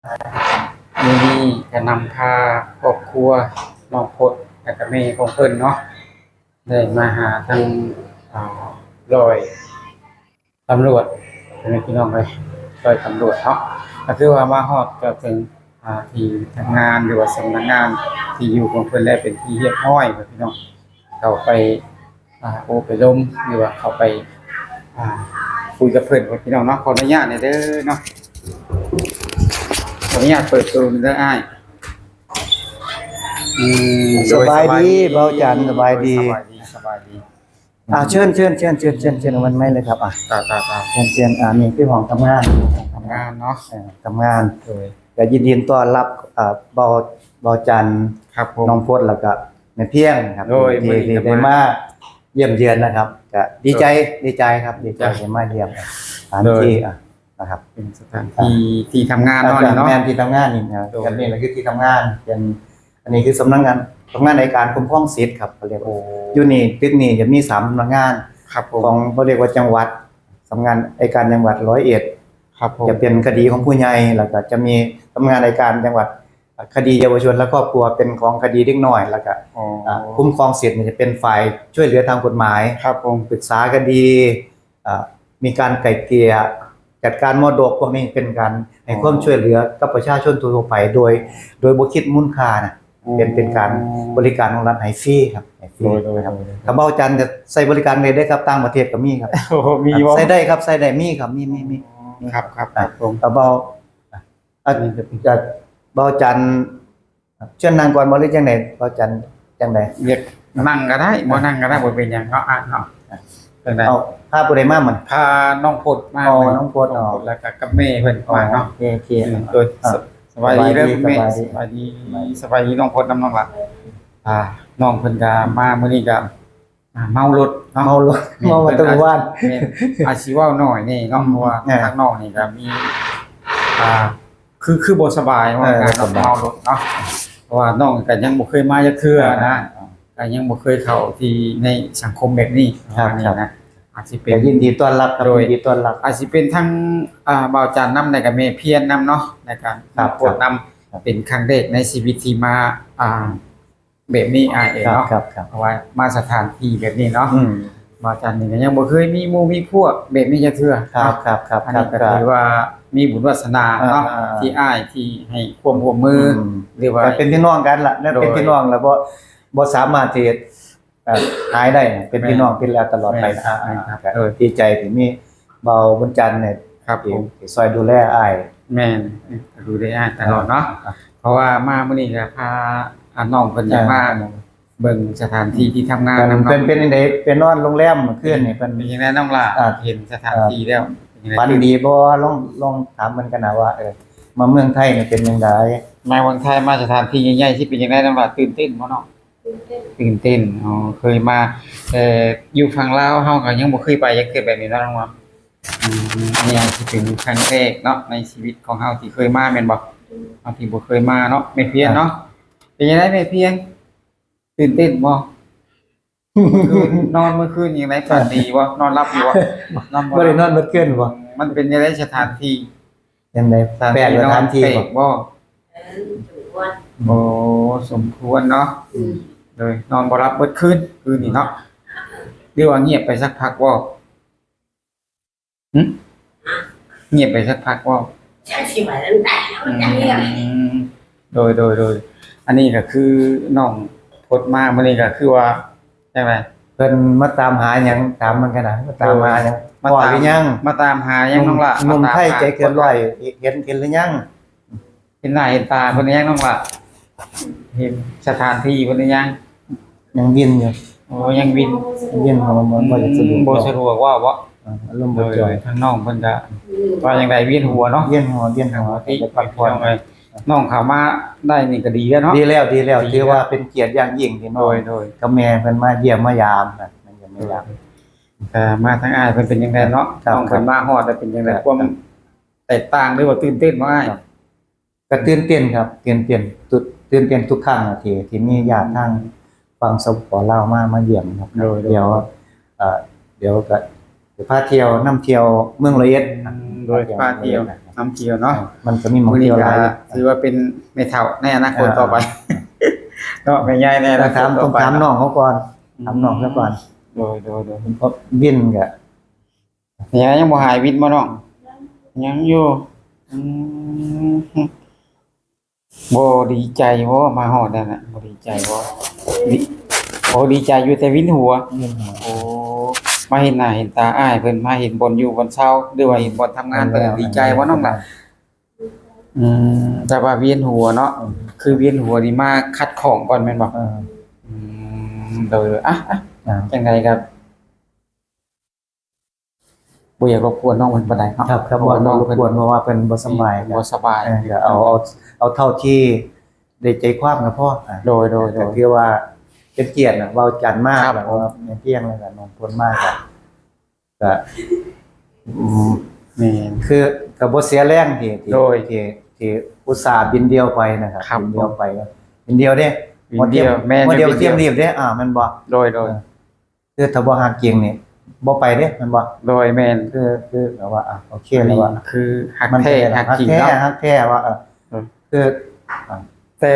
ມື້ນີ້ກະນຳພາຄອບຄົວນ້ອງພົດ ແລະກະແມ່ຂອງເພິ່ນເນາະ ໄດ້ມາຫາທາງ ອ່າ ຮ້ອຍຕຳຫຼວດ ພໍ່ແມ່ພີ່ນ້ອງເອີຍ ຮ້ອຍຕຳຫຼວດເນາະ ກະຖືວ່າມາຮອດກະເຖິງ ອ່າ ທີ່ທຳງານ ຫຼືວ່າສຳນັກງານທີ່ຢູ່ຂອງເພິ່ນແລ້ວເປັນທີ່ຮຽບຮ້ອຍ ພີ່ນ້ອງ ເຂົ້າໄປ ອ່າ ໂອ້ໄປລົມ ຫຼືວ່າເຂົ້າໄປ ອ່າ ຄຸຍກັບເພິ່ນ ພີ່ນ້ອງເນາະ ຂໍອະນຸຍາດແດ່ເດີເນາະ ຂໍອະນຸຍາດເປີດໂຕເດີອ້າຍ. ອືມ ສະບາຍດີ ໂດຍ ສະບາຍດີ ບ່າວຈັນ ສະບາຍດີ ໂດຍ ສະບາຍດີ ສະບາຍດີ. ອ່າ ເຊີນ ເຊີນ ເຊີນ ເຊີນ ເຊີນ ເຊີນ ເອົາໄມ້ເລີຍຄັບ ອ່າ ຕາ ຕາ ຕາ ເຊີນ ເຊີນ ອ່າ ນີ້ຄືຫ້ອງທຳງານ ຫ້ອງທຳງານເນາະ ເອີ ທຳງານ ໂດຍ ກະຍິນດີຕ້ອນຮັບ ອ່າ ບ່າວ ບ່າວຈັນ ຄັບຜົມ ນ້ອງພົດ ແລ້ວກະແມ່ພຽງຄັບ ໂດຍ ທີ່ ມື້ນີ້ ທີ່ ທີ່ ກະ ໄດ້ມາ ມາຢ້ຽມຢຽມນະຄັບ ກະດີໃຈ ໂດຍ ດີໃຈຄັບ ດີໃຈ ໃຈ ທີ່ໄດ້ມາຢ້ຽມ ອ່າ ໂດຍ ທີ່ ອ່າ ນະຄັບ ເປັນສະຖານທີ່ ອ່າ ທີ່ທຳງານເນາະ ເນາະ ນີ້ເນາະ ແມ່ນ ທີ່ທຳງານນີ້ນະ ໂດຍ ອັນນີ້ລະຄືທີ່ທຳງານ ເປັນ ອັນນີ້ຄືສຳນັກງານ ສຳນັກງານໄອການຄຸ້ມຄອງສິດຄັບ ເຂົາເອີ້ນ ໂອ້ ຢູ່ນີ້ ຕຶກນີ້ຈະມີສາມສຳນັກງານ ຄັບຜົມ ຂອງ ເຂົາເອີ້ນວ່າຈັງຫວັດ ສຳນັກງານໄອການຈັງຫວັດຮ້ອຍເອັດ ຄັບຜົມ ຈະເປັນຄະດີຂອງຜູ້ໃຫຍ່ ແລ້ວກະຈະມີສຳນັກງານໄອການຈັງຫວັດ ຄະດີເຍົາວະຊົນ ແລະ ຄອບຄົວ ເປັນຂອງຄະດີເດັກນ້ອຍ ແລ້ວກະ ອໍ ອ່າ ຄຸ້ມຄອງສິດນີ້ຈະເປັນຝ່າຍຊ່ວຍເຫຼືອທາງກົດໝາຍ ຄັບຜົມ ປຶກສາຄະດີ ອ່າ ມີການໄກ່ເກ່ຍ ຈັດການມໍລະດົກ ພວກນີ້ເປັນການໃຫ້ ອໍ ຄວາມຊ່ວຍເຫຼືອກັບປະຊາຊົນທົ່ວໆໄປ ໂດຍ ໂດຍບໍ່ຄິດມູນຄ່ານະ ອໍ ເປັນ ເປັນການບໍລິການຂອງລັດໃຫ້ຟຣີຄັບ ໃຫ້ຟຣີ ໂດຍ ໂດຍ ນະຄັບ ໂດຍ ຖ້າບ່າວຈັນຈະໃຊ້ບໍລິການໄດ້ເດີຄັບ ຕ່າງປະເທດກະມີຄັບ ໂອ້ ມີບໍ່ ໃຊ້ໄດ້ຄັບ ໃຊ້ໄດ້ ມີຄັບ ມີ ມີ ມີ ອໍ ມີ ຄັບ ຄັບ ຄັບ ອ່າ ຜົມ ຖ້າບ່າວ ອ່າ ອັນນີ້ກະ ກະ ບ່າວຈັນ ເຊີນນັ່ງກ່ອນບໍ່ ຫຼືຈັ່ງໃດ ບ່າວຈັນ ຈັ່ງໃດ ຢາກນັ່ງກະໄດ້ ບໍ່ນັ່ງກະໄດ້ ບໍ່ເປັນຫຍັງເນາະ ອ່າ ເນາະ ຈັ່ງໃດ ເອົາ ພາຜູ້ໃດມາມື້ນີ້ ພານ້ອງພົດມາ ອໍ ມື້ນີ້ ນ້ອງພົດ ນ້ອງພົດ ອໍ ແລ້ວກະກັບແມ່ເພິ່ນ ອໍ ມາເນາະ ໂອເຄ ໂອເຄ ອືມ ໂດຍ ອ່າ ສະ ສະບາຍດີເດີແມ່ ສະບາຍດີ ສະບາຍດີ ສະບາຍດີ ສະບາຍດີນ້ອງພົດນຳນ້ອງຫຼ້າ ອ່າ ນ້ອງເພິ່ນກະມາມື້ນີ້ກະ ອ່າ ເມົາລົດເນາະ ເມົາລົດ ແມ່ນ ເມົາມາແຕ່ມື້ວານ ແມ່ນ ອາດຊິເວົ້າໜ້ອຍແດ່ເນາະ ອືມ ເພາະວ່າ ອ່າ ທາງນ້ອງນີ້ກະມີ ອ່າ ຄື ຄືບໍ່ສະບາຍ ເອີ ວ່າການ ບໍ່ສະບາຍ ເມົາລົດເນາະ ເພາະວ່ານ້ອງກະຍັງບໍ່ເຄີຍມາຈັກເທື່ອນະ ອ່າ ກະຍັງບໍ່ເຄີຍເຂົ້າທີ່ໃນສັງຄົມແບບນີ້ ຄັບ ປະມານນີ້ນະ ຄັບ ອາດຊິເປັນ ກະຍິນດີຕ້ອນຮັບຄັບ ໂດຍ ຍິນດີຕ້ອນຮັບ ອາດຊິເປັນທັງ ອ່າ ບ່າວຈັນນຳ ແລະກະແມ່ພຽງນຳເນາະ ໃນການ ຄັບ ໂພສນຳ ຄັບ ເປັນຄັ້ງແລກໃນຊີວິດທີ່ມາ ອ່າ ແບບນີ້ອ້າຍເອີຍເນາະ ຄັບ ເພາະວ່າມາສະຖານທີ່ແບບນີ້ເນາະ ອືມ ມາຈັນນີ້ກະຍັງບໍ່ເຄີຍມີໝູ່ມີພວກແບບນີ້ຈັກເທື່ອ ຄັບ ເນາະ ຄັບ ອັນນີ້ກະຖືວ່າມີບຸນວາສະໜາເນາະ ອ່າ ທີ່ອ້າຍທີ່ໃຫ້ຄວາມຮ່ວມມື ອືມ ຫຼືວ່າ ກະເປັນພີ່ນ້ອງກັນລະ ໂດຍ ເປັນພີ່ນ້ອງລະ ບໍ່ ບໍ່ສາມາດທີ່ ເອີ ຫາຍໄດ້ ເປັນ ແມ່ນ ພີ່ນ້ອງກັນແລ້ວຕະຫຼອດໄປ ແມ່ນ ອ່າ ແມ່ນຄັບ ກະ ໂດຍ ດີໃຈທີ່ມີ ບ່າວບຸນຈັນນີ້ ຄັບ ທີ່ ຜົມ ທີ່ຊ່ອຍດູແລອ້າຍ ແມ່ນ ກະດູແລອ້າຍຕະຫຼອດເນາະ ອ່າ ເພາະວ່າມາມື້ນີ້ກະພາ ອ່າ ນ້ອງເພິ່ນຢາກມາ ອ່າ ເບິ່ງສະຖານທີ່ທີ່ທຳງານນຳເນາະ ເພິ່ນເປັນຈັ່ງໃດ ໄປນອນໂຮງແຮມມື້ຄືນນີ້ ເພິ່ນເປັນຈັ່ງໃດນ້ອງຫຼ້າ ອ່າ ເຫັນສະຖານທີ່ແລ້ວ ເອີ ເປັນຈັ່ງໃດ ຝັນດີບໍ່ ລອງ ລອງຖາມເພິ່ນກັນນະວ່າ ເອີ ມາເມືອງໄທນີ້ເປັນຈັ່ງໃດ ມາເມືອງໄທ ມາສະຖານທີ່ໃຫຍ່ໆ ຊິເປັນຈັ່ງໃດນ້ອງຫຼ້າ ຕື່ນເຕັ້ນບໍ່ເນາະ? ຕື່ນເຕັ້ນ ອໍ ເຄີຍມາ ເອີ ຢູ່ຝັ່ງລາວເຮົາກະຍັງບໍ່ເຄີຍໄປຈັກເທື່ອແບບນີ້ເນາະນ້ອງວ່າ ອືມ ອັນນີ້ອາດຊິເປັນຄັ້ງແລກເນາະ ໃນຊີວິດຂອງເຮົາທີ່ເຄີຍມາແມ່ນບໍ່? ເຮົາທີ່ບໍ່ເຄີຍມາເນາະ ແມ່ພຽງເນາະ ເປັນຈັ່ງໃດແມ່ພຽງ? ຕື່ນເຕັ້ນບໍ່? ຄືນ ນອນມື້ຄືນຍັງໄດ້ຝັນດີບໍ່? ນອນຫຼັບຢູ່ບໍ່? ນອນບໍ່ ບໍ່ໄດ້ນອນເບິດຄືນບໍ່? ມັນເປັນຈັ່ງໃດສະຖານທີ່? ຈັ່ງໃດ ສະຖານທີ່ ແປກສະຖານທີ່ບໍ່? ເອີ ສົມຄວນ ໂອ້ ສົມຄວນເນາະ ອືມ ໂດຍ ນອນບໍ່ຫຼັບເບິດຄືນ ຄືນນີ້ເນາະ ຫຼືວ່າງຽບໄປສັກພັກບໍ່? ຫຶ? ງຽບໄປສັກພັກບໍ່? ຈັກຊິວ່າຈັ່ງໃດ ອືມ ໂດຍ ໂດຍ ໂດຍ ອັນນີ້ກະຄືນ້ອງພົດມາມື້ນີ້ກະຄືວ່າ ຈັ່ງໃດ ເພິ່ນມາຕາມຫາຫຍັງ ຖາມມັນກັນນະ ມາຕາມຫາຫຍັງ ມາຕາມ ພໍ້ຫຼືຍັງ? ມາຕາມຫາຫຍັງນ້ອງຫຼ້າ? ໜຸ່ມໄທໃຈເກີນຮ້ອຍ ເຫັນ ເຫັນຫຼືຍັງ? ເຫັນໜ້າເຫັນຕາເພິ່ນຫຼືຍັງນ້ອງຫຼ້າ? ເຫັນສະຖານທີ່ເພິ່ນຫຼືຍັງ? ຍັງວິນຢູ່ ໂອ້ ຍັງວິນ ຍັງວິນ ບໍ່ ບໍ່ ບໍ່ຢາກສະດວກ ອືມ ບໍ່ສະດວກເວົ້າບໍ່? ອາ ອາລົມບໍ່ຈ່ອຍ ໂດຍ ທາງນ້ອງເພິ່ນກະ ອືມ ວ່າຈັ່ງໃດ ວຽນຫົວເນາະ ວຽນຫົວ ວຽນຫົວ ພັກຜ່ອນ ນ້ອງເຂົ້າມາໄດ້ນີ້ກະດີແລ້ວເນາະ ດີແລ້ວ ດີແລ້ວ ຖືວ່າເປັນກຽດຢ່າງຍິ່ງທີ່ນ້ອງ ໂດຍ ໂດຍ ກັບແມ່ເພິ່ນມາຢ້ຽມມາຢາມ ມາຢ້ຽມມາຢາມ ໂດຍ ກະມາທາງອ້າຍເພິ່ນເປັນຈັ່ງໃດເນາະ? ນ້ອງເພິ່ນມາຮອດແລ້ວເປັນຈັ່ງໃດ ຄວາມແຕກຕ່າງ ຫຼືວ່າຕື່ນເຕັ້ນບໍ່ອ້າຍ? ກະຕື່ນເຕັ້ນຄັບ ຕື່ນເຕັ້ນ ຕື່ນເຕັ້ນທຸກຄັ້ງທີ່ ທີ່ມີຍາດທາງຝັ່ງ ສປປ ລາວ ມາ ມາຢ້ຽມຄັບ ໂດຍ ໂດຍ ດຽວ ເອີ ດຽວກະຈະພາທ່ຽວ ນຳທ່ຽວເມືອງຮ້ອຍເອັດ ອືມ ໂດຍ ພາທ່ຽວ ນຳທ່ຽວເນາະ ມັນກໍມີໝ່ອງທ່ຽວຫຼາຍ ມື້ນີ້ກໍຖືວ່າເປັນແມ່ເຖົ້າໃນອະນາຄົດຕໍ່ໄປເນາະ ແມ່ໃຫຍ່ໃນອະນາຄົດຕໍ່ໄປ ຕ້ອງຖາມນ້ອງເຂົາກ່ອນ ຖາມນ້ອງເຂົາກ່ອນ ໂດຍ ໂດຍ ໂດຍ ວິນກໍ ຍັງ ຍັງບໍ່ຫາຍວິນບໍ່ນ້ອງ? ຍັງຢູ່ ອືມ ບໍ່ດີໃຈບໍ່ ມາຮອດນັ້ນນະ ບໍ່ດີໃຈບໍ່? ດີ ໂອ້ ດີໃຈຢູ່ ແຕ່ວິນຫົວ ວິນຫົວ ໂອ້ ມາເຫັນໜ້າເຫັນຕາອ້າຍເພິ່ນ ມາເຫັນບ່ອນຢູ່ບ່ອນເຊົາ ຫຼືວ່າເຫັນບ່ອນທຳງານເພິ່ນ ດີໃຈບໍ່ນ້ອງລະ? ອືມ ແຕ່ວ່າວຽນຫົວເນາະ ອືມ ຄືວຽນຫົວນີ້ມາຂັດຂ້ອງກ່ອນແມ່ນບໍ່? ເອີ ອືມ ໂດຍ ໂດຍ ອ່ະ ອ່ະ ອ່າ ຈັ່ງໃດກໍ ບໍ່ຢາກລົບກວນນ້ອງເພິ່ນປານໃດເນາະ ຄັບ ບໍ່ລົບກວນ ເພາະວ່າເພິ່ນບໍ່ສະບາຍ ບໍ່ສະບາຍ ເອີ ກໍເອົາ ເອົາ ເອົາເທົ່າທີ່ໄດ້ໃຈຄວາມກໍພໍ ອ່າ ໂດຍ ໂດຍ ກໍຖືວ່າເປັນກຽດນະ ເວົ້າຈັນມາ ແລ້ວກໍແມ່ພຽງ ແລ້ວກໍນ້ອງພົນມາ ກໍ ກໍ ອືມ ແມ່ນ ຄືກໍບໍ່ເສຍແຮງທີ່ ທີ່ ໂດຍ ທີ່ ທີ່ອຸດສ່າບິນດ່ຽວໄປນະຄັບ ບິນດ່ຽວໄປ ບິນດ່ຽວເດ້ ບິນດ່ຽວ ແມ່ນ ບໍ່ ບໍ່ໄດ້ໄປທ່ຽວ ທຽບເດ້ ອ່າ ແມ່ນບໍ່? ໂດຍ ໂດຍ ເອີ ຄືຖ້າບໍ່ຮັກຈິງນີ້ບໍ່ໄປເດ້ ແມ່ນບໍ່? ໂດຍ ແມ່ນ ຄື ຄືແບບວ່າ ອ່ະ ໂອເຄ ອັນນີ້ແລ້ວວ່າ ຄືຮັກແທ້ ມັນກໍໄດ້ ຮັກຈິງເນາະ ຮັກແທ້ ຮັກແທ້ວ່າ ເອີ ເອີ ຄື ອ່ະ ແຕ່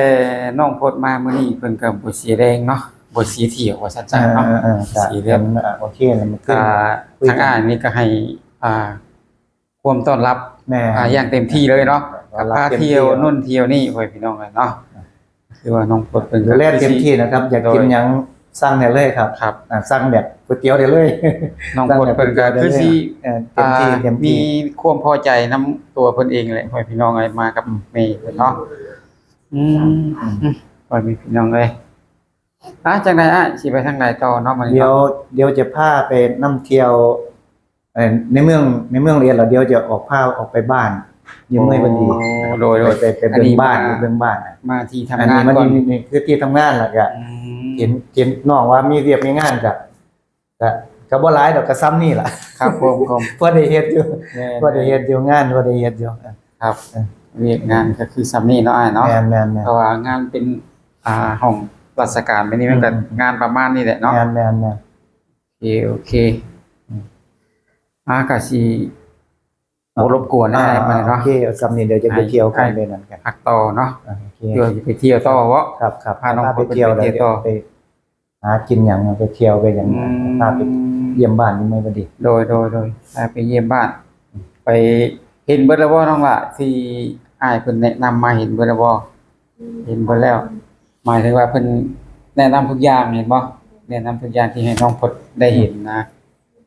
ນ້ອງພົດມາມື້ນີ້ເພິ່ນກໍບໍ່ເສຍແຮງເນາະ ບໍ່ເສຍທ່ຽວວ່າຊັ້ນຊະເນາະ ເອີ ເອີ ເອີ ກໍເສຍແຮງ ກໍ ອ່ະ ໂອເຄແລ້ວ ກໍ ທາງອ້າຍນີ້ກໍໃຫ້ ອ່າ ຄວາມຕ້ອນຮັບ ແມ່ນ ອ່າ ຢ່າງເຕັມທີ່ເລີຍເນາະ ກໍພາທ່ຽວໂນ່ນທ່ຽວນີ້ ພໍ່ແມ່ພີ່ນ້ອງເອີຍເນາະ ຄືວ່ານ້ອງພົດເພິ່ນກໍ ດູແລເຕັມທີ່ນະຄັບ ຢາກກິນຫຍັງສັ່ງໄດ້ເລີຍຄັບ ອ່າ ສັ່ງແບບກ໋ວຍຕຽວໄດ້ເລີຍ ນ້ອງພົດເພິ່ນກໍຄືຊິ ເອີ ເຕັມທີ່ ອ່າ ເຕັມທີ່ ມີຄວາມພໍໃຈນຳຕົວເພິ່ນເອງແຫຼະ ພໍ່ແມ່ພີ່ນ້ອງເອີຍ ມາກັບແມ່ເພິ່ນເນາະ ອືມ ອືມ ອືມ ພໍ່ແມ່ພີ່ນ້ອງເອີຍ ອ່າ ຈັ່ງໃດອ້າຍ ຊິໄປທາງໃດຕໍ່ເນາະ ມື້ນີ້ເນາະ ດຽວ ດຽວຈະພາໄປນຳທ່ຽວ ເອີ ໃນເມືອງ ໃນເມືອງລະເອດ ແລ້ວດຽວຈະອອກ ພາອອກໄປບ້ານ ຢູ່ເມືອງວະດີ ໂອ້ ໂດຍ ໂດຍ ໄປ ໄປເບິ່ງບ້ານ ມາ ເບິ່ງບ້ານ ມາທີ່ທຳງານກ່ອນ ນີ້ຄືທີ່ທຳງານ ແລ້ວກະ ອືມ ເຫັນ ເຫັນນ້ອງວ່າມີວຽກມີງານ ກະ ກະ ກະບໍ່ຫຼາຍດອກ ກະຊ່ຳນີ້ລະ ຄັບຜົມ ພໍໄດ້ເຮັດຢູ່ ແມ່ນ ພໍໄດ້ເຮັດຢູ່ ງານພໍໄດ້ເຮັດຢູ່ ຄັບ ເອີ ວຽກງານກໍຄືຊ່ຳນີ້ເນາະອ້າຍເນາະ ແມ່ນໆໆ ເພາະວ່າງານເປັນ ອ່າ ຫ້ອງລາຊະການແບບນີ້ ມັນກໍ ອືມ ງານປະມານນີ້ແຫຼະເນາະ ແມ່ນໆໆ ໂອເຄ ໂອເຄ ອືມ ອ່າ ກະຊິບໍ່ລົບກວນ ອ່າ ອ້າຍປານໃດເນາະ ໂອເຄ ເອົາຊ່ຳນີ້ ດຽວຈະໄປທ່ຽວກັນ ໄປນັ້ນກັນ ພັກຕໍ່ເນາະ ອ່າ ໂອເຄ ດຽວຈະໄປທ່ຽວຕໍ່ເນາະ ຄັບໆ ພານ້ອງເພິ່ນໄປທ່ຽວຕໍ່ ຫາກິນຫຍັງ ໄປທ່ຽວໄປຫຍັງ ອືມ ພາໄປຢ້ຽມບ້ານຢູ່ເມືອງວະດີ ໂດຍໆໆ ພາໄປຢ້ຽມບ້ານ ໄປເຫັນເບິດແລ້ວບໍ່ນ້ອງຫຼ້າ ທີ່ອ້າຍເພິ່ນແນະນຳມາ ເຫັນເບິດແລ້ວບໍ່? ເຫັນເບິດແລ້ວ ໝາຍເຖິງວ່າເພິ່ນແນະນຳທຸກຢ່າງ ເຫັນບໍ່? ແນະນຳທຸກຢ່າງທີ່ໃຫ້ນ້ອງພົດໄດ້ເຫັນນະ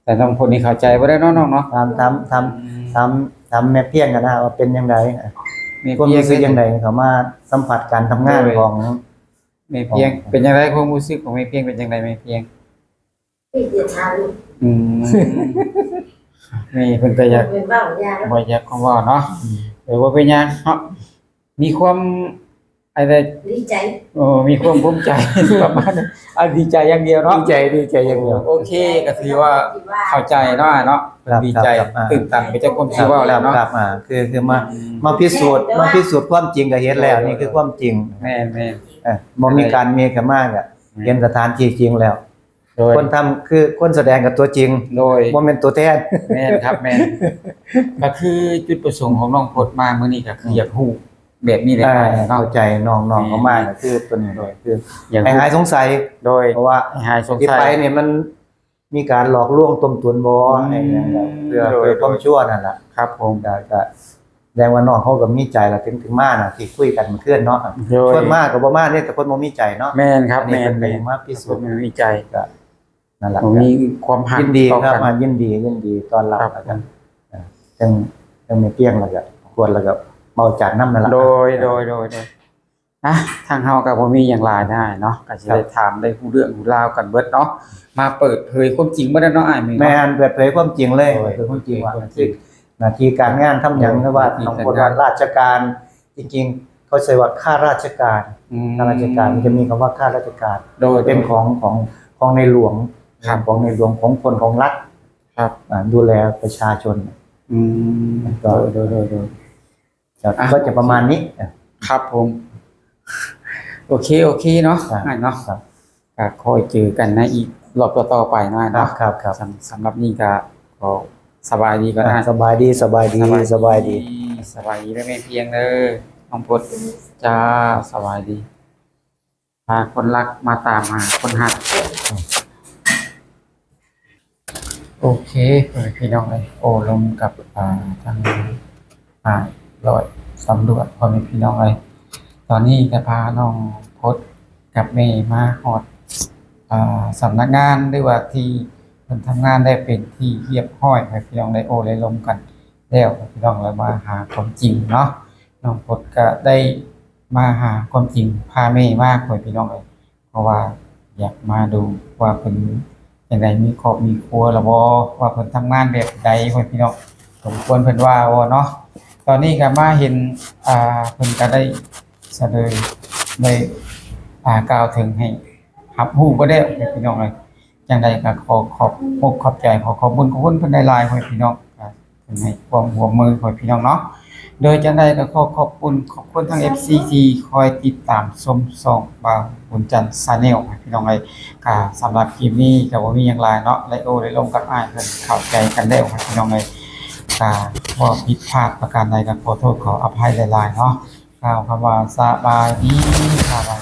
ແຕ່ນ້ອງພົດນີ້ເຂົ້າໃຈບໍ່ໄດ້ເນາະນ້ອງເນາະ ຖາມ ຖາມ ຖາມ ອືມ ຖາມ ຖາມແມ່ພຽງກັນນະວ່າເປັນຈັ່ງໃດ ຄວາມຮູ້ສຶກຈັ່ງໃດ ເຂົ້າມາສຳຜັດການທຳງານ ໂດຍ ຂອງ ແມ່ພຽງ ເປັນຈັ່ງໃດ ຄວາມຮູ້ສຶກຂອງແມ່ພຽງເປັນຈັ່ງໃດແມ່ພຽງ? ອືມ ແມ່ເພິ່ນກໍຢາກ ບໍ່ຢາກຄວາມເວົ້າເນາະ ອືມ ເອີ ບໍ່ເປັນຫຍັງເນາະ ມີຄວາມ ອັນໃດ ດີໃຈ ເອີ ມີຄວາມພູມໃຈ ປະມານນັ້ນ ອ່າ ດີໃຈຢ່າງດຽວເນາະ ດີໃຈ ດີໃຈຢ່າງດຽວ ໂອເຄ ກໍຖືວ່າເຂົ້າໃຈເນາະ ເນາະ ດີໃຈ ຕື່ນຕັນໄປຈາກຄວາມຊິເວົ້າແລ້ວເນາະ ອ່າ ຄື ຄືມາ ອືມ ມາພິສູດ ມາພິສູດຄວາມຈິງກໍເຫັນແລ້ວ ນີ້ຄືຄວາມຈິງ ແມ່ນໆ ເອີ ບໍ່ມີການເມກະມາກະ ເຫັນສະຖານທີ່ຈິງແລ້ວ ໂດຍ ຄົນທຳຄືຄົນສະແດງກັບຕົວຈິງ ໂດຍ ບໍ່ແມ່ນຕົວແທນ ແມ່ນຄັບ ແມ່ນ ກໍຄືຈຸດປະສົງຂອງນ້ອງພົດມາມື້ນີ້ກໍຄື ອືມ ຢາກຮູ້ແບບນີ້ແຫຼະ ອ່າ ເນາະ ເຂົ້າໃຈ ນ້ອງໆ ເຂົ້າມາກໍຄືຕົວນີ້ ໂດຍ ຄືຢາກໃຫ້ຫາຍສົງໄສ ໂດຍ ເພາະວ່າໃຫ້ຫາຍສົງໄສ ທີ່ໄປນີ້ມັນ ມີການຫຼອກລວງຕົ້ມຕຸນບໍ່ ອືມ ໃຫ້ຫຍັງ ເພື່ອ ໂດຍ ເພື່ອຄວາມ ໂດຍ ຊົວນັ້ນລະ ຄັບຜົມ ກະ ກະແສດງວ່ານ້ອງເຮົາກໍມີໃຈລະ ເຖິງ ເຖິງມານະ ທີ່ຄຸຍກັນມື້ຄືນເນາະ ໂດຍ ຊວນມາກໍບໍ່ມາເດ້ ແຕ່ຄົນບໍ່ມີໃຈເນາະ ແມ່ນຄັບ ອັນນີ້ ແມ່ນ ເພິ່ນກໍຍັງມາພິສູດ ຄົນບໍ່ມີໃຈ ກະນັ້ນລະ ບໍ່ມີຄວາມຮັກ ຍິນດີຄັບ ຍິນດີ ຍິນດີຕ້ອນຮັບ ແລ້ວກໍ ອ່າ ເຊິ່ງ ເຊິ່ງແມ່ພຽງ ແລ້ວກໍຄວນ ແລ້ວກໍເວົ້າຈັນນຳນັ້ນລະ ໂດຍ ໂດຍ ໂດຍ ໂດຍ ອ່ະ ທາງເຮົາກໍບໍ່ມີຫຍັງຫຼາຍນະອ້າຍເນາະ ກໍຊິໄດ້ ຄັບ ຖາມໄດ້ຮູ້ເລື່ອງຮູ້ລາວກັນເບິດເນາະ ມາເປີດເຜີຍຄວາມຈິງເບິດແລ້ວເນາະອ້າຍ ແມ່ນ ເປີດເຜີຍຄວາມຈິງເລີຍ ໂດຍ ເປີດເຜີຍຄວາມຈິງວ່າ ເປີດເຜີຍຄວາມຈິງ ໜ້າທີ່ການງານທຳຫຍັງ ໂດຍ ຫຼືວ່າ ໜ້າທີ່ການງານ ຂອງຄົນວ່າລາຊະການ ຈິງໆ ເຂົາໃຊ້ວ່າຂ້າລາຊະການ ອືມ ຂ້າລາຊະການ ມັນຈະມີຄຳວ່າຂ້າລາຊະການ ໂດຍ ເປັນຂອງ ຂອງ ຂອງໃນຫຼວງ ຄັບ ຂອງໃນຫຼວງ ຂອງຄົນຂອງລັດ ຄັບ ອ່າ ດູແລປະຊາຊົນ ອືມ ກໍ ໂດຍ ໂດຍ ໂດຍ ໂດຍ ກໍ ອ່ະ ກໍຈະປະມານນີ້ ໂອເຄ ອ່ະ ຄັບຜົມ ໂອເຄ ໂອເຄເນາະ ອ່າ ອ້າຍເນາະ ຄັບ ກໍຄ່ອຍເຈີກັນໃນອີກລອບຕໍ່ໆໄປເນາະ ອ້າຍເນາະ ຄັບ ຄັບ ສຳ ສຳລັບນີ້ກໍຂໍສະບາຍດີກ່ອນ ອ່າ ນະ ສະບາຍດີ ສະບາຍດີ ສະບາຍດີ ສະບາຍດີ ສະບາຍດີເດີແມ່ພຽງເດີ ນ້ອງພົດ ຈ້າ ສະບາຍດີ ພາຄົນຮັກມາຕາມຫາຄົນຮັກ. ໂອເຄ ພໍ່ແມ່ພີ່ນ້ອງເອີຍ ໂອ້ລົມກັບ ອ່າ ທາງ ອ່າ ຮ້ອຍຕຳຫຼວດ ພໍ່ແມ່ພີ່ນ້ອງເອີຍ. ຕອນນີ້ກະພານ້ອງພົດກັບແມ່ມາຮອດ ອ່າ ສຳນັກງານ ຫຼືວ່າທີ່ເພິ່ນທຳງານໄດ້ເປັນທີ່ຮຽບຮ້ອຍ ພໍ່ແມ່ພີ່ນ້ອງ ໄດ້ໂອ້ໄດ້ລົມກັນແລ້ວ ພໍ່ແມ່ພີ່ນ້ອງ ແລ້ວມາຫາຄວາມຈິງເນາະ. ນ້ອງພົດກະໄດ້ມາຫາຄວາມຈິງ ພາແມ່ມາ ພໍ່ແມ່ພີ່ນ້ອງເອີຍ ເພາະວ່າຢາກມາດູວ່າເພິ່ນຈັ່ງໃດ ມີຄອບມີຄົວລະບໍ່ ວ່າເພິ່ນທຳງານແບບໃດ ພໍ່ແມ່ພີ່ນ້ອງ ສົມຄວນເພິ່ນວ່າບໍ່ເນາະ. ຕອນນີ້ກະມາເຫັນ ອ່າ ເພິ່ນກະໄດ້ສະເໜີ ໄດ້ ອ່າ ກ່າວເຖິງໃຫ້ຮັບຮູ້ເບິດແລ້ວ ພໍ່ແມ່ພີ່ນ້ອງເອີຍ. ຈັ່ງໃດກະຂໍຂອບອົກຂອບໃຈ ຂໍຂອບບຸນຂອບຄຸນເພິ່ນຫຼາຍໆ ພໍ່ແມ່ພີ່ນ້ອງ ກະເພິ່ນໃຫ້ຄວາມຮ່ວມມື ພໍ່ແມ່ພີ່ນ້ອງເນາະ. ໂດຍຈັ່ງໃດກະຂໍຂອບຄຸນຂອບຄຸນທັງ ເອັຟຊີ ທີ່ຄອຍຕິດຕາມຊົມຊ່ອງບ່າວບຸນຈັນ Channel ພີ່ນ້ອງເອີຍ. ກະສຳລັບຄລິບນີ້ກະບໍ່ມີຫຍັງຫຼາຍເນາະ ໄດ້ໂອ້ໄດ້ລົມກັບອ້າຍເພິ່ນ ເຂົ້າໃຈກັນແລ້ວພີ່ນ້ອງເອີຍ. ກະເວົ້າຜິດພາດປະການໃດກະຂໍໂທດຂໍອະໄພຫຼາຍໆເນາະ. ກ່າວຄຳວ່າສະບາຍດີ ສະບາ